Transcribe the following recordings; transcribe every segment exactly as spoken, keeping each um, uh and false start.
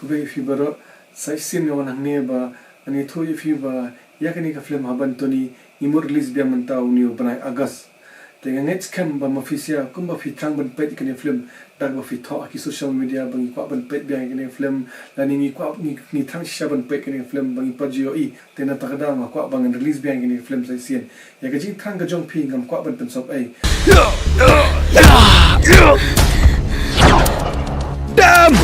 Khublei ïa phi baroh, sa shisien nga wan hangne ba ngan ïathuh ïa phi ba ïa kane ka film Haban Tony ngi mut release biang mynta une u bnai August. Te nga ngeit skhem ba ma phi sha kumba phi thrang ban peit ïa kane ka film da kaba phi thoh ha ki social media ba ngi kwah ban peit biang ïa kane ka film, lane ngi kwah ngi, ngi thrang shisha ban peit ïa kane ka film ba ngi pat ju ïohi. Te na kata ka daw nga kwah ba ngan release biang ïa kane ka film sa shisien. Ïa ka jingthrang ka jong phi ngam kwah ban pynsop ei. Damn!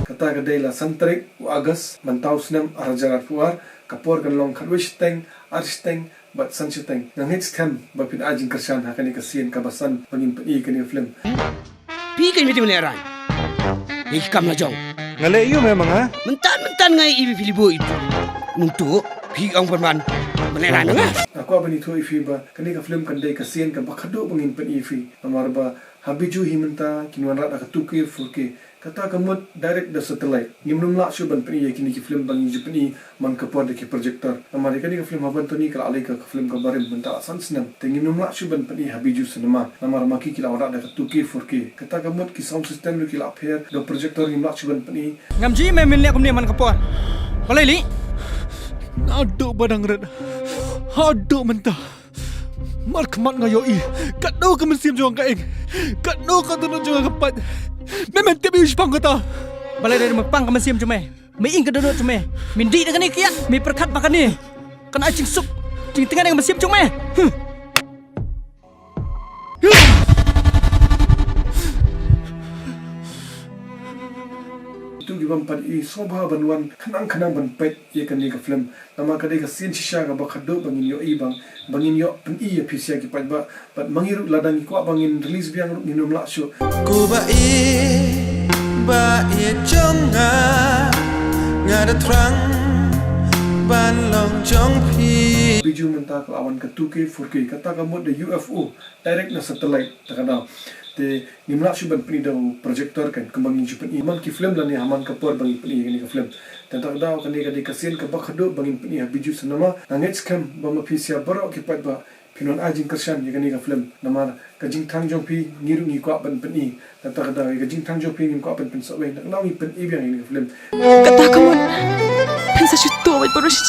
Kata ka dei la san tarik u August mynta u snem ar hajar arphew ar, ka por kan long khatwei shiteng, ar shiteng bad san shiteng. Nga ngeit skhem ba phin ai jingkyrshan ha kane ka sien kaba san ba ngin pyni ïa kane ka film. Phi kein phi dei ban lehraiñ ïa ki kam la jong. Nga leh aïu me ma nga? Mynta mynta nga ïohi ba phi la buh ïa u. Nangtu phi ong ban ban ban lehraiñ ma nga. Nga kwah ban ïathuh ïa phi ba kane ka film kan dei ka sien kaba khadduh ba ngin pyni ïa phi. Namar ba ha Bijou hi mynta kin wanrah da ka two K four K. Kata ka mut direct da satellite. Ngim nym lah shuh ban pyni ïa kine ki film ba ngi ju pyni man ka por da ki projector. Namar ïa kane ka film Haban Tony ka la leit ka, ka film kaba rim mynta la san snem. Te ngim nym lah shuh ban pyni ha Bijou cinema. Namar ma ki ki la wanrah da ka two K four K. Kata ka mut ki sound system ruh ki la pher, da projector ngim lah shuh ban pyni. Ngam ju ïohi me men leh kumne man ka por. Balei lei? Naduh ba dang rit haduh mynta markhmat nga ïohi katno ka mynsiem jong nga ka ing, katno ka dohnud jong nga ka pait. Me men tip ïa u shipang kata. Balei dei ma pang ka mynsiem jong me? Me ing ka dohnud jong me. Men dih da kane ka kiad, me pyrkhat ba kane kan ai jingsuk jingtngen ïa ka mynsiem jong me. Huh. Itu ki bym pat ïohi sngewbha ban wan khnang khnang ban peit ïa kane ka film. Namar ka dei ka sien shisha kaba khadduh ba ngin ïohi bang, ba ngin ïoh pyni ïa phi sha ki paidbah. Bad ma ngi ruh lada ngi kwah ba ngin release biang ruh ngin nym lah shuh. Ko ba ïeit, ba ïeit jong nga, nga da thrang ban long jong phi. Bijou mynta ka la wan ka two K four K, kata ka mut da U F O, direct na satellite, ta ka daw. Te ngim lah shuh ban pyni da u projector kan, kumba ngin ju pyni man ki film lane ha man ka por ba ngin pyni ïa kane ka film. Te ta ka daw kane ka dei ka sien kaba khadduh ba ngin pyni ha Bijou cinema. Nga ngeit skhem ba ma phi sha baroh ki paidbah phin wan ai jingkyrshan ïa kane ka film. Namar ka jingthrang jong phi ngi ruh ngi kwah ban pyni. Te ta ka daw ïa ka jingthrang jong phi ngim kwah ban pynsawei. Nang nang ngi pyni biang ïa kane ka film. Kata ka mut phin sa shu tuh bad baroh shi